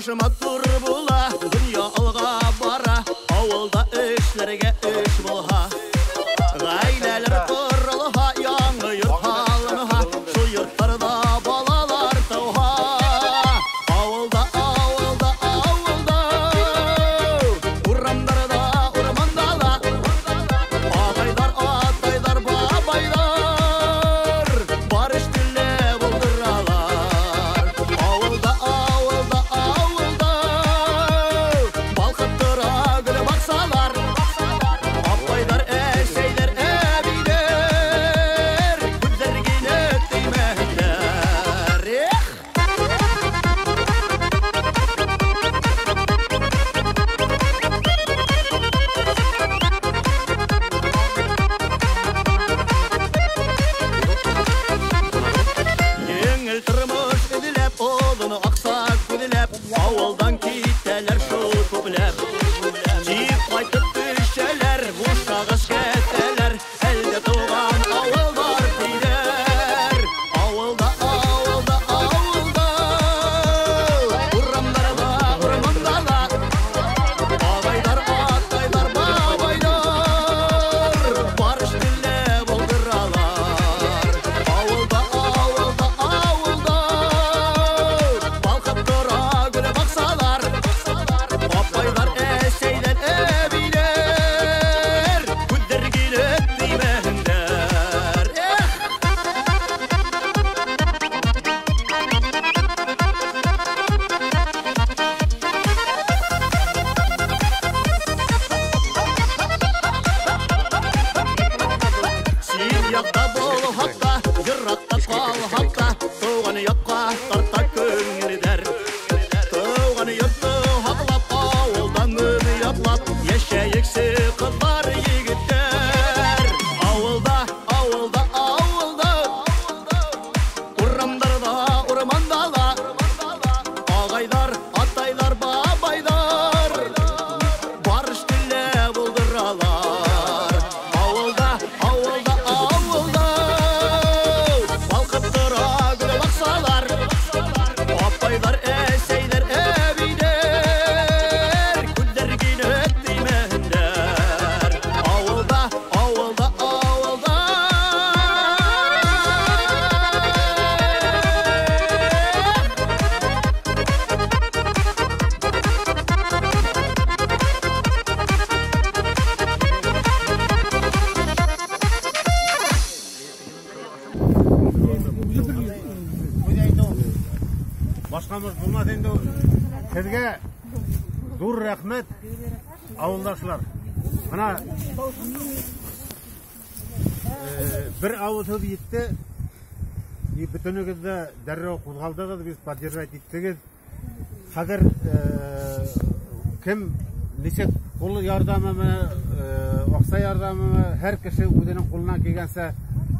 Тормыш матур була, дөнья алға бара, авылда эшләргә эш булһа. Гаиләләр корылһа, яңы йорт һалынһа, шул йортларда балалар тыуһа. Авылда, авылда, авылда, урамдарда, урманда ла, агайдар, атайдар, бабайдар, бар эш теле булдыралар. Авылда, авылда, авылда, балкып тора гөл баксалар, апайлар, әсәйләр, әбиләр, күзләр генә тимәһеннәр. Эх! Еңел тормыш эҙләп, оҙон аҡса күҙләп, ауылдан китәләр шул күпләп. Тик ҡайтып төшәләр, бушағыш кәҫәләр, әлдә тыуған ауылдар тиҙәр. Ауылда, ауылда, ауылда, урамдарҙа, урманда ла, ағайҙар, атайҙар, бабайҙар, бар эш теле булдыралар. Ауылда, ауылда, ауылда, балҡып тора гөл баҡсалар, апайҙар, әсәйҙәр, әбиләр, күҙҙәр килеп теймәһендәр. Эх! Син яҡта булһаҡ та, йыраҡта ҡалһаҡ та, тыуған яҡҡа тарта күңелдәр. Тыуған йортто һаҡлап, ауылдан яҡлап, йәшәйексе ҡыҙҙар, егеттәр. Ауылда, ауылда, ауылда, урамдарҙа, урманда ла, ағайҙар, атайҙар, бабайҙар, бар эш теле булдыралар. Ауылда, ауылда, ауылда, балҡып тора гөл баҡсалар, апайҙар, әсәйҙәр, әбейҙәр, күҙҙәр генә теймәһендәр. Ауылда, ауылда, ауылда. Башҡамыҙ булмаҫ инде. Һеҙгә ҙур рәхмәт, ауылдашлар. Бына бер ауыҙ һүҙ етте. И бөтөнөгөҙ ҙә дәррәү ҡуҙғалдығыҙ, беҙ поддержать иттегеҙ. Хәҙер кем нисек ҡул ярҙамымы, аҡса ярҙамымы, һәр кеше үҙенең ҡулынан килгәнсә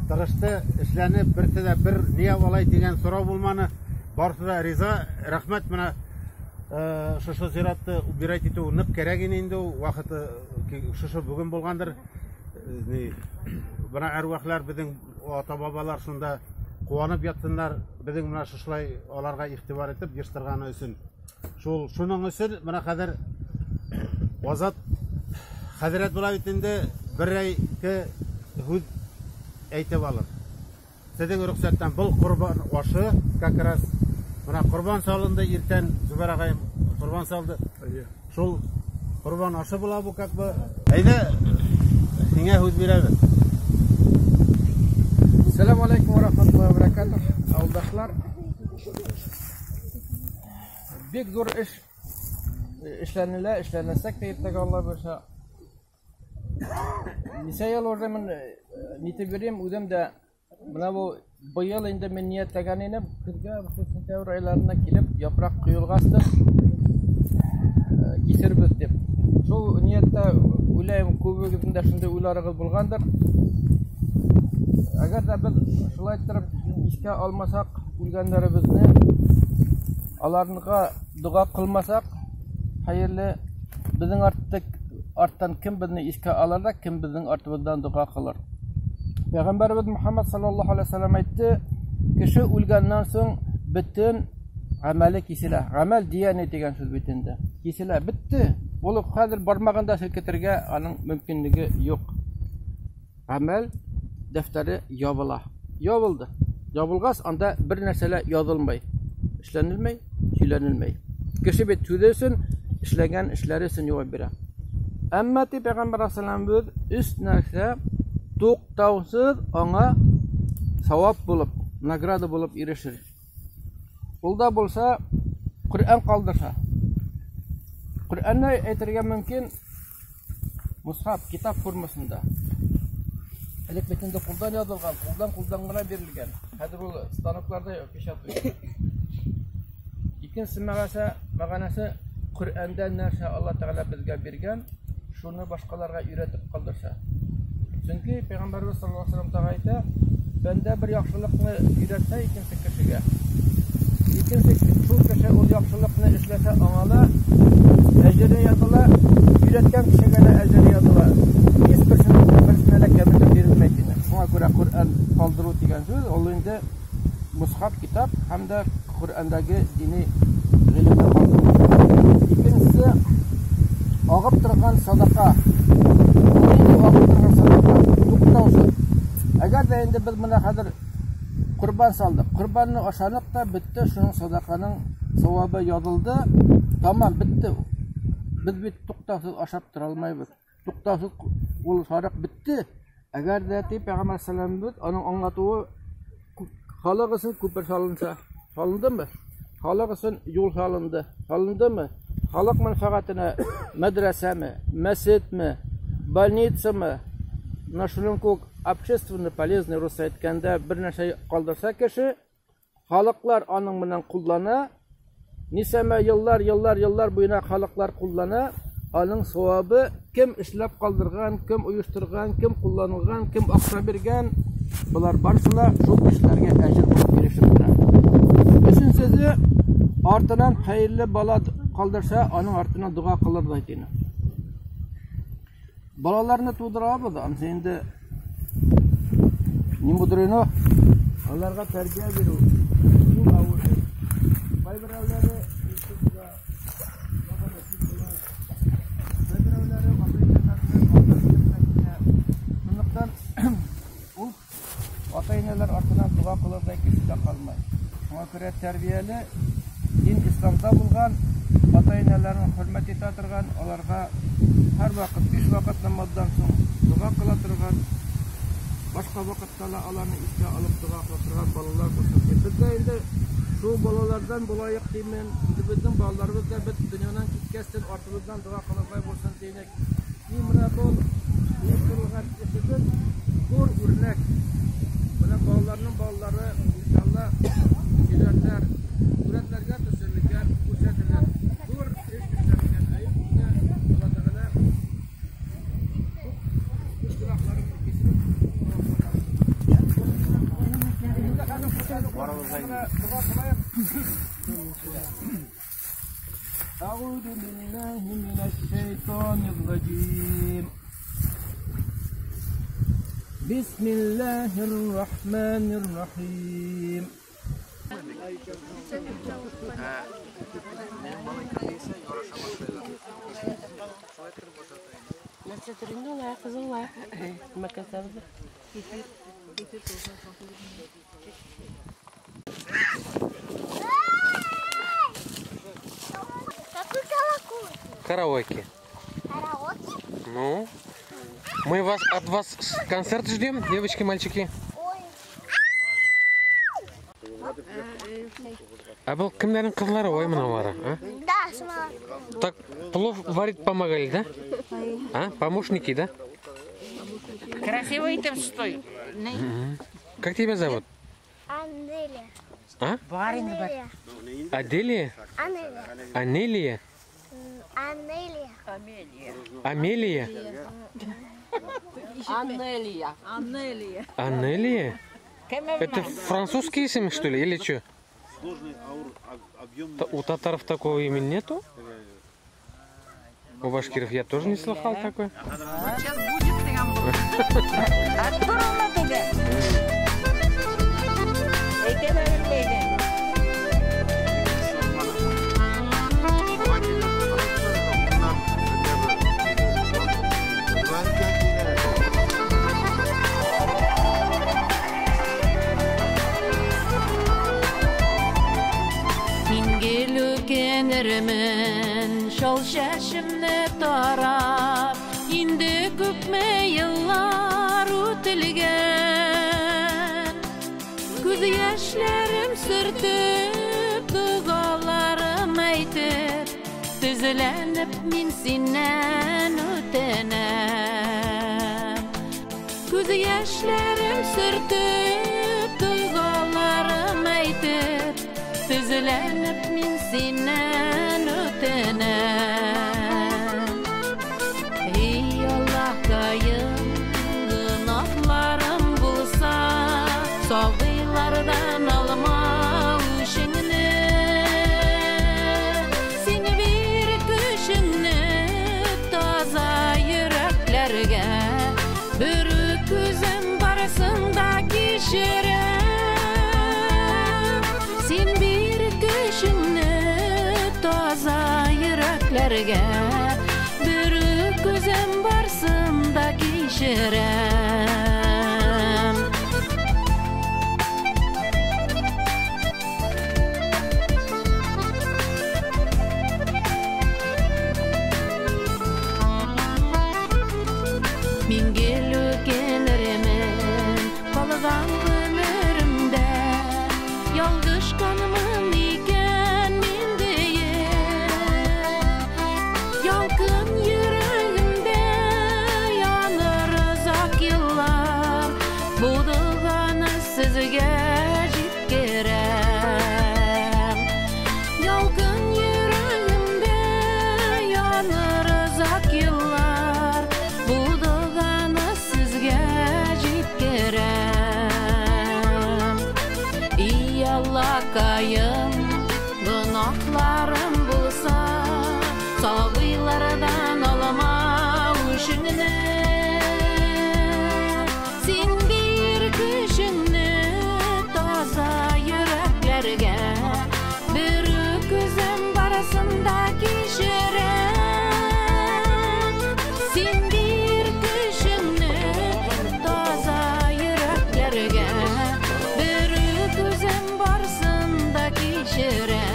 тырышты, эшләне, берҙе лә бер ниә алай тигән һорау булманы. Барыһы ла риза, рәхмәт. Бына шушы зиратты убирать итеү ныҡ кәрәк ине инде, ул ваҡыты шушы бөгөн булғандыр. Бына әруахлар, беҙҙең ата-бабалар шунда ҡыуанып ятһындар, беҙҙең бына шушылай уларға иғтибар итеп йыштырғаны өсөн. Шуның өсөн бына хәҙер Азат хәҙрәт була бит инде, бер-ике һүҙ әйтеп алыр. Һеҙҙең рөхсәттән был ҡорбан ашы как раз бына ҡорбан салынды иртән, Зөбәр ағайым ҡорбан салды. Шул ҡорбан ашы була бу как бы. Әйҙә, һиңә һүҙ бирәбеҙ. Сәләм алейкум ва рахматуллахи ва баракатух. Ауылдашлар, бик ҙур эш эшләнелә, эшләнәсәк тә иртәгә Алла бойорһа. Нисә йыл уже мин нитеп йөрөйөм, үҙем дә бына был быйыл инде мин ниәтләгән инем, көҙгә сентябрь айларына килеп япраҡ ҡойолғастыр кисербеҙ тип. Шул ниәттә уйлайым, күбегеҙҙең дә шундай уйларығыҙ булғандыр. Әгәр ҙә беҙ шулай иттереп иҫкә алмаһаҡ үлгәндәребеҙҙе, аларға доға ҡылмаһаҡ, хәйерле беҙҙең арттан кем беҙҙе иҫкә алыр ҙа, кем беҙҙең артыбыҙҙан доға ҡылыр. Пәйғәмбәребеҙ Мөхәммәд саллаллаһу алейһи ва сәлләм әйтте, кеше үлгәннән һуң бөтөн Ғәмәле киселә. Ғәмәл деяние тигән һүҙ бит инде. Киселә, бөттө. Ул хәҙер бармағын да һелкетергә аның мөмкинлеге юҡ. Ғәмәл дәфтәре ябыла. Ябылды. Ябылғас, анда бер нәрсә лә яҙылмай. Эшләнелмәй, һөйләнелмәй. Кеше бит һүҙе өсөн, эшләгән эшләре өсөн яуап бирә. Әммә ти Пәйғәмбәр алейһиссәләмебеҙ өс нәрсә туҡтауһыҙ аңа сауап булып, награда булып ирешер. Ул да булса Ҡөрьән ҡалдырса. Ҡөрьәнне әйтергә мөмкин мусхаф, китап формасында. Элек бит инде ҡулдан яҙылған, ҡулдан ғына бирелгән. Хәҙер ул станокларҙа печатают. Икенсе мәғәнәсе Ҡөрьәндә нәрсә Алла Тәғәлә беҙгә биргән, шуны башҡаларға өйрәтеп ҡалдырса. Сөнки Пәйғәмбәрбеҙ саллаллаһу алейһи ва сәлләм тағы әйтә, бәндә бер яҡшылыҡны өйрәтһә икенсе кешегә, икенсе шул кеше ул яҡшылыҡны эшләсә, аңа ла әжере яҙыла, өйрәткән кешегә лә әжере яҙыла. Һис берсенә лә кәмитеп бирелмәй тине. Шуңа күрә Ҡөрьән ҡалдырыу тигән һүҙ ул инде мусхаф китап һәм дә Ҡөрьәндәге дини ғилемде ҡалдырыу. Икенсеһе ағып торған садаҡа. Ағып торған садаҡа туҡтауһыҙ. Әгәр ҙә инде беҙ бына хәҙер ҡорбан салдыҡ, ҡорбанны ашаныҡ та бөттө, шуның садаҡаның сауабы яҙылды, тамам бөттө. Беҙ бит туҡтауһыҙ ашап тора алмайбыҙ. Туҡтауһыҙ ул һарыҡ бөттө. Әгәр ҙә ти Пәйғәмбәр саллаллаһу аның аңлатыуы халыҡ өсөн күпер салынса, салындымы? Халыҡ өсөн юл салынды, салындымы? Халыҡ мәнфәғәтенә мәҙрәсәме, мәсетме, больницамы, мына шуның кеүек общественно полезный русса әйткәндә бер нәрсә ҡалдырса кеше, халыҡлар аның менән ҡуллана, нисәмә йыллар, йыллар, йыллар буйына халыҡлар ҡуллана, аның сауабы кем эшләп ҡалдырған, кем ойошторған, кем ҡулланылған, кем аҡса биргән, былар барыһы ла шул кешеләргә әжер булып ирешеп тора. Өсөнсөһө, артынан хәйерле бала ҡалдырса, аның артынан доға ҡылырҙай тине. Балаларны тыуҙырабыҙ, ансы инде не мудрено, аларға тәрбиә биреү иң ауыр эш. Ҡайберәүләре ҡайберәүләре шунлыҡтан ул ата-инәләр артынан доға ҡылырҙай кеше лә ҡалмай. Шуңа күрә тәрбиәле дин исламда булған ата-инәләрен хөрмәт итә торған, аларға һәр ваҡыт биш ваҡыт намаҙҙан һуң доға ҡыла торған, башҡа ваҡытта ла аларны иҫкә алып доға ҡыла торған балалар булһын. Беҙ ҙә инде шул балаларҙан булайыҡ тимен. Үҙебеҙҙең балаларыбыҙ ҙа беҙ донъянан киткәстән артыбыҙҙан доға ҡылырҙай булһын тинек. И мына был ойошторолған эшебеҙ ҙур үрнәк. Бына балаларҙың балалары иншалла килерҙәр, һүрәттәргә төшөрөлгән, күрһәтелгән ҙур эш эшләнгән. Алла Тәғәлә үҙ гөнаһларыңды кисереп, доға ҡылайыҡ. أعوذ بالله من الشيطان الرجيم. بسم الله الرحمن الرحيم. Караоке. Караоке? Ну, мы вас от вас концерт ждем, девочки, мальчики. Ой. А был кемдәрҙең ҡыҙҙары ой мыналары, а? Да, сама. Так плов варить помогали, да? А, помощники, да? Красивый ты стой. Как тебя зовут? Анелия. А? Анелия. Аделия? Анелия. Анелия? Анелия. Амелия. Анелия. Анелия. Анелия? Это французский исем, что ли, или что? У татаров такого имени нету? У башкиров я тоже не слыхал такое. Сейчас будет. Үкенермен шул шәшемне тарап, инде күпме йыллар үтелгән. Күҙ йәшләрем сөртөп, догаларым әйтеп, төҙөләнеп мин синнән үтенәм. Күҙ йәшләрем сөртөп, догаларым әйтеп, төҙөләнеп мин синнән үтенәм. Эй Аллаһкайым, гөнаһларым булса, сабыйларҙан алма үшеңне. Син бир көсөңне таза йөрәкләргә, бер күҙем барысын да кисерәм. Син бир көсөңне таза йөрәкләргә, бер күҙем барысын да кисерәм. Мин гел үкенермен ҡалған ғүмеремдә, ялғышҡанмын икән мин тиеп. Ялҡын йөрәгемдә яныр оҙаҡ йыллар, был доғаны һеҙгә еткерәм. Ялҡын йөрәгемдә яныр оҙаҡ йыллар, был доғаны һеҙгә еткерәм. Эй Аллаҡайым, гонаһларым булса, сабыйларҙан алма үшеңне. Син бир көсөңне таза йөрәкләргә, бер күҙем барысын да кисерәм. Син бир көсөңне таза йөрәкләргә, бер күҙем барысын да кисерәм.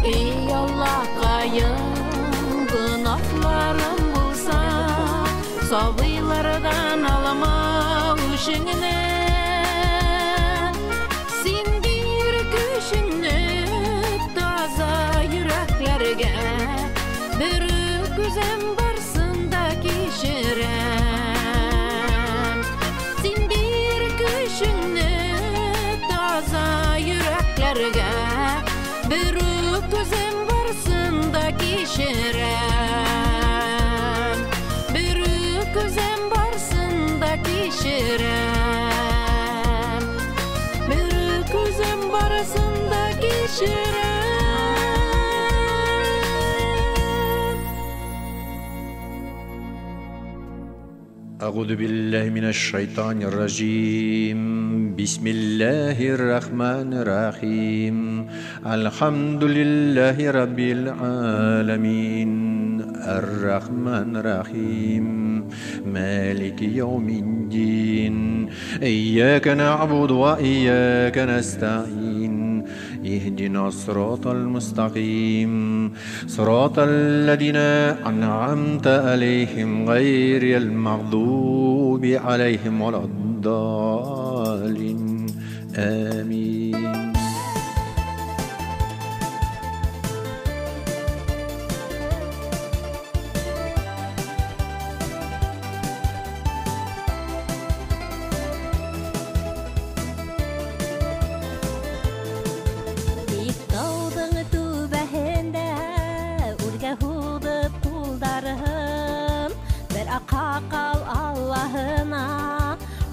Эй Аллаҡайым, гонаһларым булса, сабыйларҙан алма үшеңне. Син бир көсөңне таза йөрәкләргә, бер күҙем барысын да кисерәм. Син бир көсөңне таза йөрәкләргә, бер күҙем барысын да кисерәм. Бер күҙем барысын да кисерәм. Бер күҙем барысын да кисерәм. أعوذ بالله من الشيطان الرجيم. بسم الله الرحمن الرحيم. الحمد لله رب العالمين. الرحمن الرحيم. مالك يوم الدين. إياك نعبد وإياك نستعين. اهدنا الصراط المستقيم. صراط الذين أنعمت عليهم غير المغضوب عليهم ولا الضالين. آمين. Бер аҡаҡал Аллаһына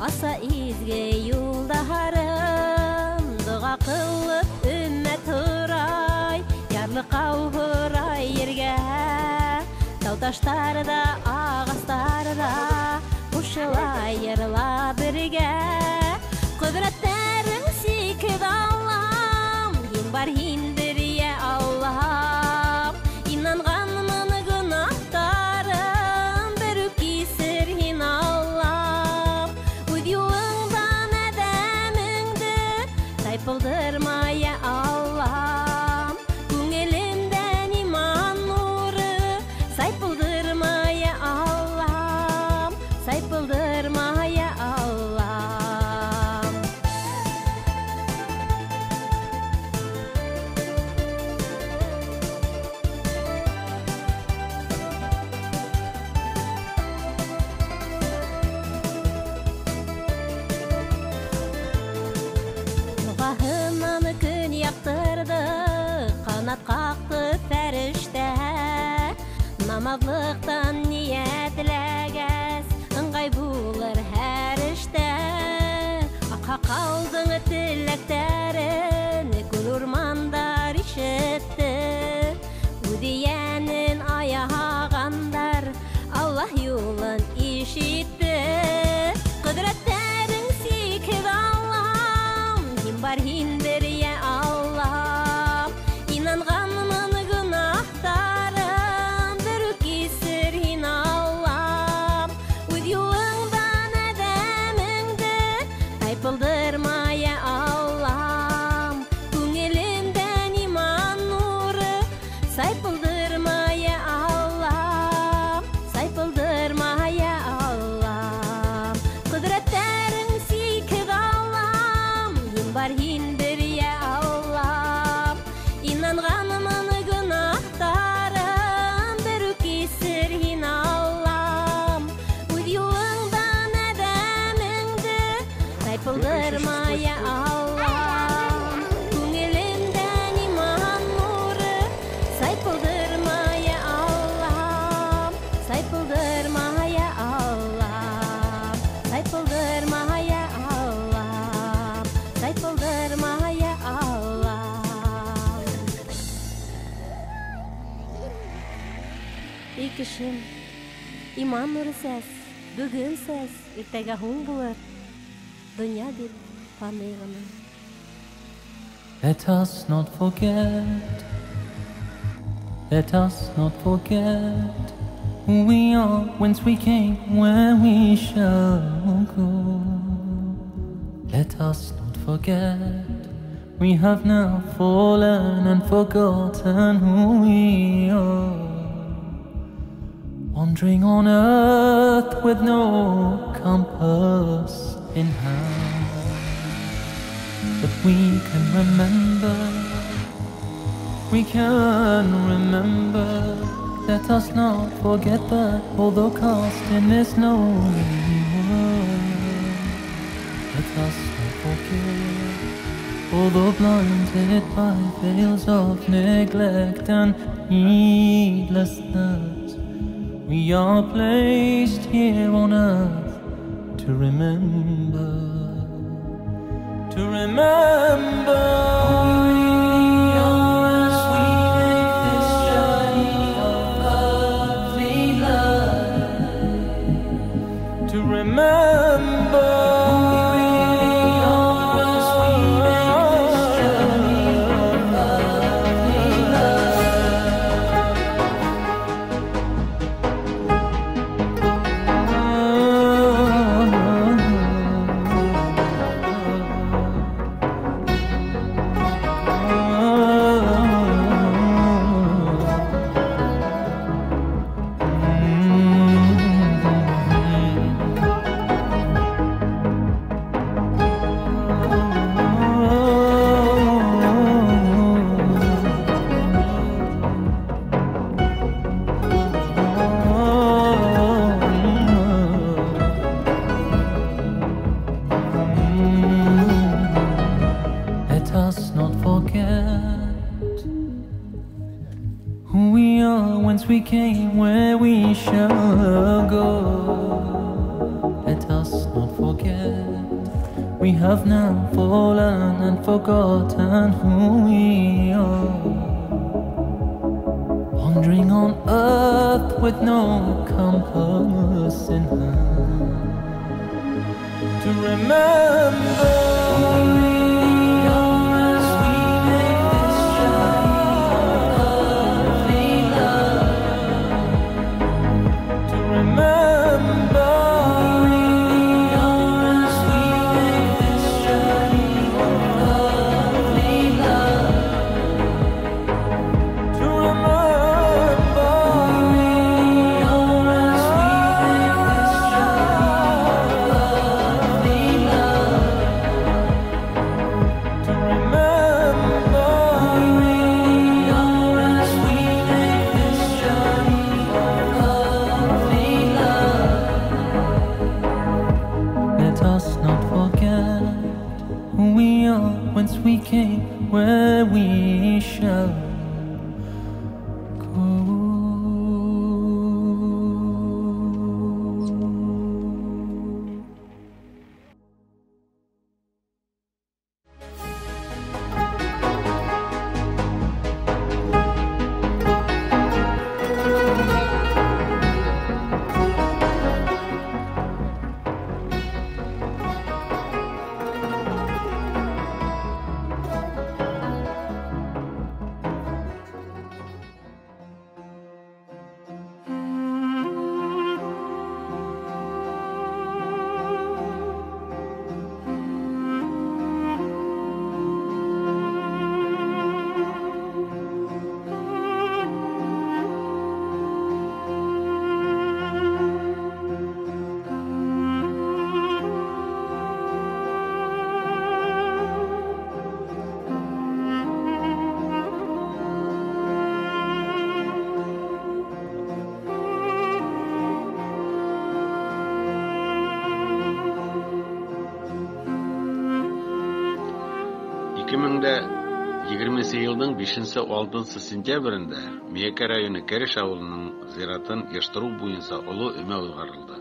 Аса изге юлдарын, доға ҡылып өммәт һорай, ярлыҡау һорай ергә. Тау-таштар ҙа, ағастар ҙа ҡушыла йырла бергә. Ҡөҙрәттәрең сикһеҙ, Аллам, һин бар, һиндер, йә Аллам. Инанғанмын гонаһтарым, бер үк кисер һин, Аллам. Үҙ юлыңдан әҙәмеңде тайпылдырма, йә Аллам. Күңелемдән иман нуры сайпылдырма, йә Аллам, сайпылдырма, йә Аллам. Доғаһынан көн яҡтырҙы, ҡанат ҡаҡты фәрештә. Намаҙлыҡтан ниәтләгәс, ыңғай булыр һәр эштә. Аҡһаҡалдың теләктәрен күл урмандар ишетте. Үҙ йәнен аяғандар Аллаһ юлын ишетте. Ҡөҙрәттәрең сикһеҙ, Аллам, һин бар, һиндер, йә Аллам. Инанғанмын гонаһтарым, бер үк кисер һин, Аллам. Үҙ юлыңдан әҙәмеңде тайпылдырма, йә Аллам. Күңелемдән иман нуры сайпылдырма, йә Аллам, сайпылдырма, йә Аллам. Ҡөҙрәттәрең сикһеҙ, Аллам, һин бар, һиндер, йә Аллам. Инанғанмын гонаһтарым, бер үк кисер һин, Аллам. Үҙ юлыңдан әҙәмеңде тайпылдырма, йә Аллам. Күңелемдән иман нуры сайпылдырма, йә Аллам, сайпылдырма, йә Аллам, сайпылдырма, йә Аллам, сайпылдырма, йә Аллам. Эй, кешем, иман нуры сәс, бөгөн сәс, иртәгә һуң булыр. Донъя бит фани ғына. Let us not forget, let us not forget who we are, whence we came, where we shall go. Let us not forget, we have now fallen and forgotten who we are. Wandering on earth with no compass in hand. But we can remember, we can remember. Let us not forget that although cast in this lonely world, let us not forget, although blinded by veils of neglect and heedlessness, we are placed here on earth to remember, to remember. We are as we make this journey of earthly life, to remember. We are as we make this journey of earthly life. Let us not forget who we are, whence we came, where we shall go. Let us not forget. We have now fallen and forgotten who we are. Wandering on earth with no compass in hand. To remember who we are as we make this journey of earthly love. To remember who we are as we make this journey of earthly love. To remember who we are as we make this journey of earthly love. To remember who we are as we make this journey of earthly love. Let us not forget who we are, whence we came, where we shall go. Ике мең дә егерменсе йылдың 5-6 сентябрендә Миәкә районы Кәреш авылының зиратын йыштырыу буйынса оло өмә уҙғарылды.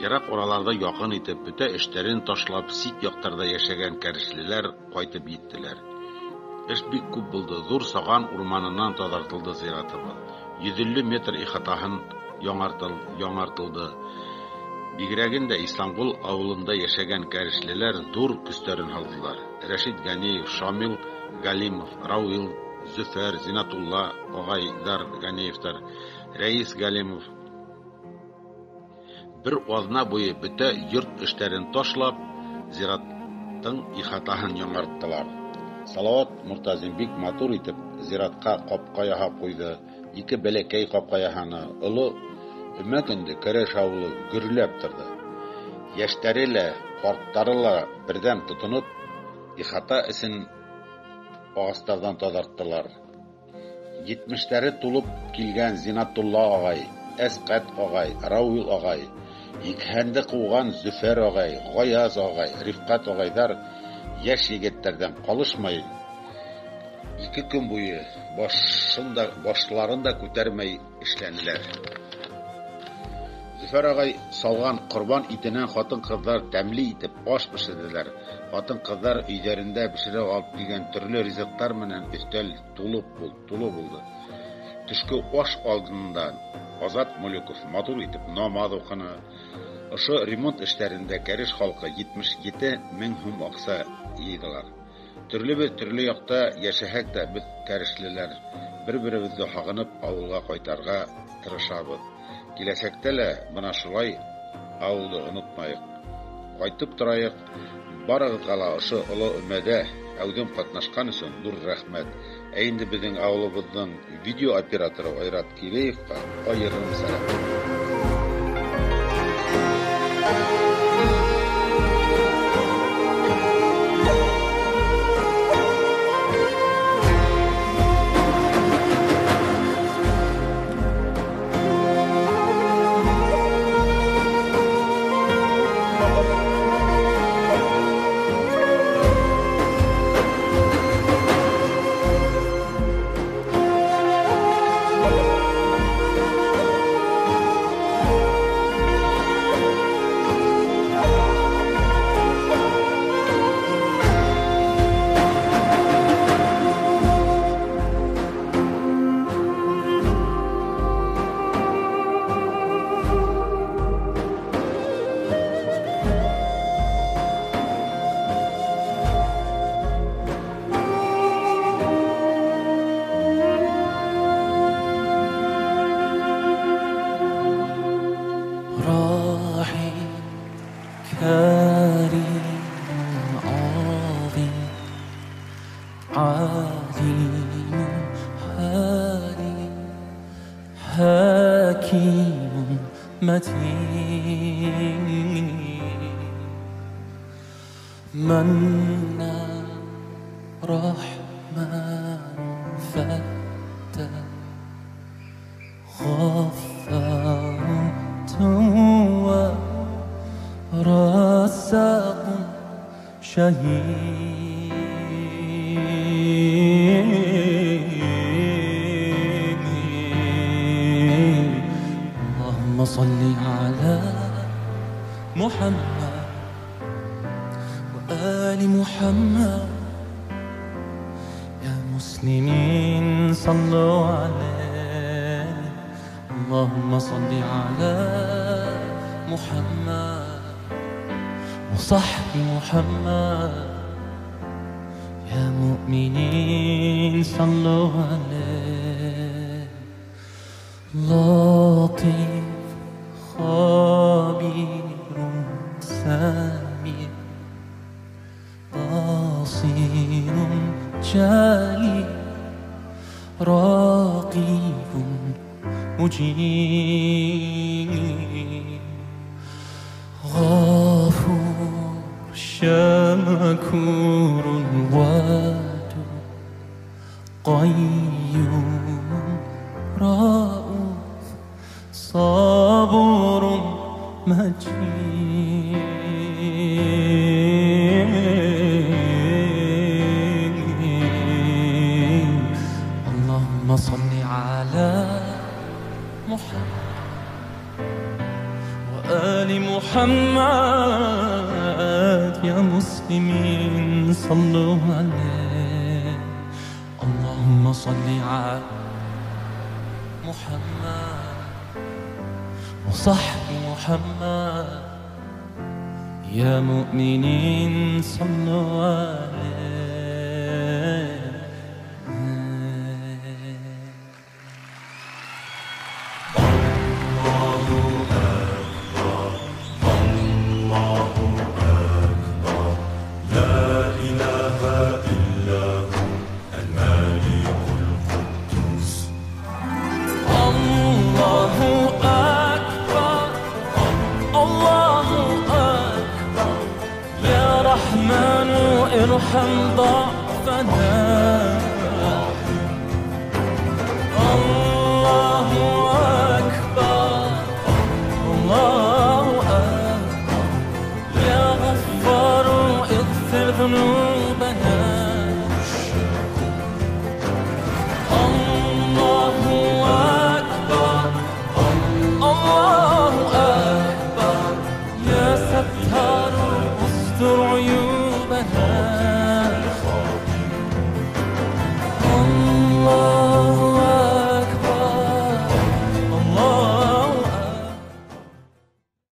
Йыраҡ араларҙа яҡын итеп, бөтә эштәрен ташлап, сит яҡтарҙа йәшәгән кәрешлеләр ҡайтып еттеләр. Эш бик күп булды. Ҙур саған урманынан таҙартылды зиратыбыҙ. 150 метр ихатаһын яңартылды. Бигерәген дә Исламғол ауылында йәшәгән кәрешлеләр ҙур көстәрен һалдылар. Рәшит Ганиев, Шамил Галимов, Рауил, Зөфәр, Зинатулла ағайҙар Ганиевтар, Рәис Галимов бер аҙна буйы бөтә йорт эштәрен ташлап, зираттың ихатаһын яңарттылар. Салауат Мортазин бик матур итеп зиратҡа ҡапҡа яһап ҡуйҙы. Ике бәләкәй ҡапҡа яһаны. Оло өмә көндө Кәреш ауылы гөрләп торҙо. Йәштәре лә, ҡарттары ла берҙәм тотоноп, ихата эсен ағастарҙан таҙарттылар. 70-тәре тулып килгән Зинатулла ағай, Әсҡәт ағай, Рауил ағай, һикһәнде ҡыуған Зөфәр ағай, Ғаяз ағай, Рифҡәт ағайҙар йәш егеттәрҙән ҡалышмай, 2 көн буйы башларын да күтәрмәй эшләнеләр. Зөфәр ағай салған ҡорбан итенән ҡатын-ҡыҙҙар тәмле итеп аш бешерҙеләр. Ҡатын-ҡыҙҙар өйҙәрендә бешереп алып килгән төрлө ризыҡтар менән өҫтәл тулы булды. Төшкө аш алдында Азат Мөлөков матур итеп намаҙ уҡыны. Ошо ремонт эштәрендә Кәреш халҡы 77 мең һум аҡса йыйҙылар. Төрлөбөҙ төрлө яҡта йәшәһәк тә, беҙ кәрешлеләр бер-беребеҙҙе һағынып ауылға ҡайтырға тырышабыҙ. Киләсәктә лә бына шулай ауылды онотмайыҡ, ҡайтып торайыҡ. Барығыҙға ла ошо оло өмәдә әүҙем ҡатнашҡан өсөн ҙур рәхмәт. Ә инде беҙҙең ауылыбыҙҙың видео операторы Айрат Килеевҡа айырым сәләм. كريم عظيم عليم حليم حكيم متين منان رحمن فتاح غفار تواب رزاق شهيد. اللهم صل على محمد وآل محمد. يا مسلمين صلوا عليه. اللهم صل على محمد وصحب محمد. يا مؤمنين صلوا عليه. لطيف خبير سميع بصير جليل رقيب مجيب غفور شكور ودود قيوم رؤوف صبور مجيد. اللهم صل على محمد وآل محمد. يا مسلمين صلوا عليه. اللهم صل على محمد وصحب محمد. يا مؤمنين صلوا عليه. ارحم ضعفنا.